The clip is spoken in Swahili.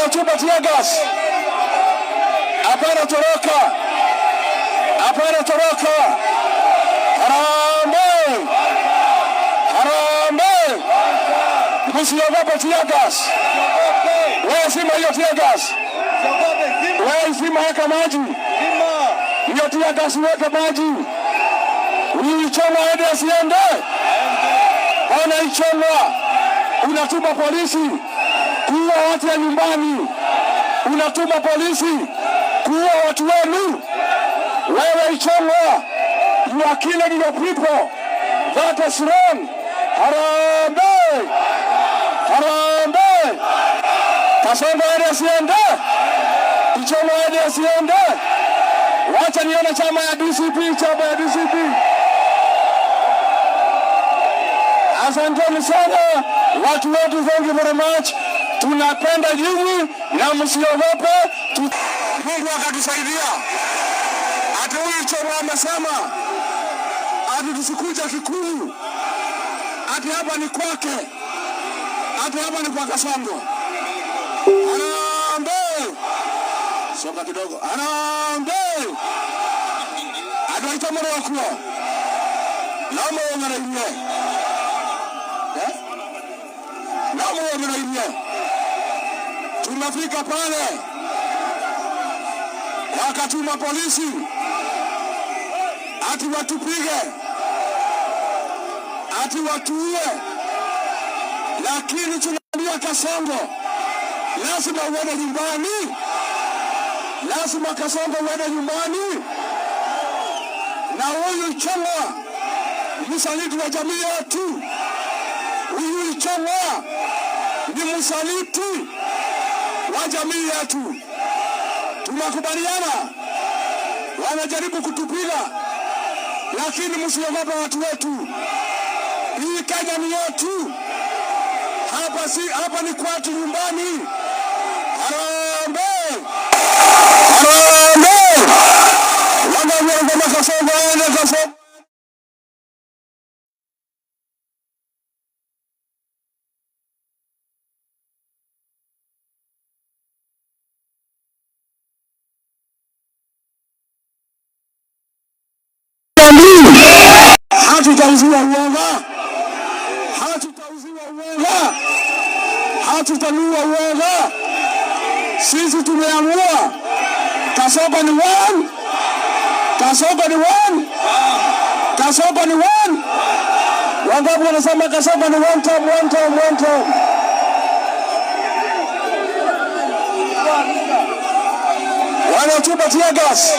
Wanatupa tear gas. Hapana toroka, hapana toroka. Harambee, harambee! Msiogope tear gas. Wewe zima hiyo tear gas. Wewe zima, weka maji hiyo tear gas, weka maji. Huyu Ichung'wah aende asiende? Bwana Ichung'wah, unatuma polisi kuua watu ya nyumbani, unatuma polisi kuua watu wenu. Wewe Ichung'wah, you are killing your people. That is wrong. Harambee! Harambee! Kasongo aende asiende? Ichung'wah aende asiende? Wacha nione chama ya DCP, chama ya DCP. Asanteni sana watu wetu, thank you very much. Tunapenda nyinyi na msiogope. Mungu akatusaidia. Ati huyu Ichung'wah amesema ati tusikuja Kikuyu, ati hapa ni kwake, ati hapa ni kwa Kasongo. Harambee! Songa kidogo. Harambee! Andũ aitũ mũrĩ kuo no mũyũmĩrĩirie, eh? No mũyũmĩrĩirie. Tumefika pale, wakatuma polisi ati watupige, ati watuue, lakini tunaambia Kasongo, lazima uende nyumbani, lazima Kasongo uende nyumbani. Na huyu Ichung'wah msaliti wa jamii yetu, huyu Ichung'wah ni msaliti wa jamii yetu. Tunakubaliana, wanajaribu kutupiga, lakini msiogope watu wetu. Hii Kenya ni yetu. Hapa si hapa ni kwetu nyumbani. Harambee! Harambee! Wangapi Kasongo aende Kasongo? Hatutauziwa uoga, hatutauziwa uoga, hatutanunua uoga. Sisi tumeamua Kasongo ni one, Kasongo ni one, Kasongo ni one. Wangapi wanasema Kasongo ni one time, one time, one time? Wanatupa tear gas.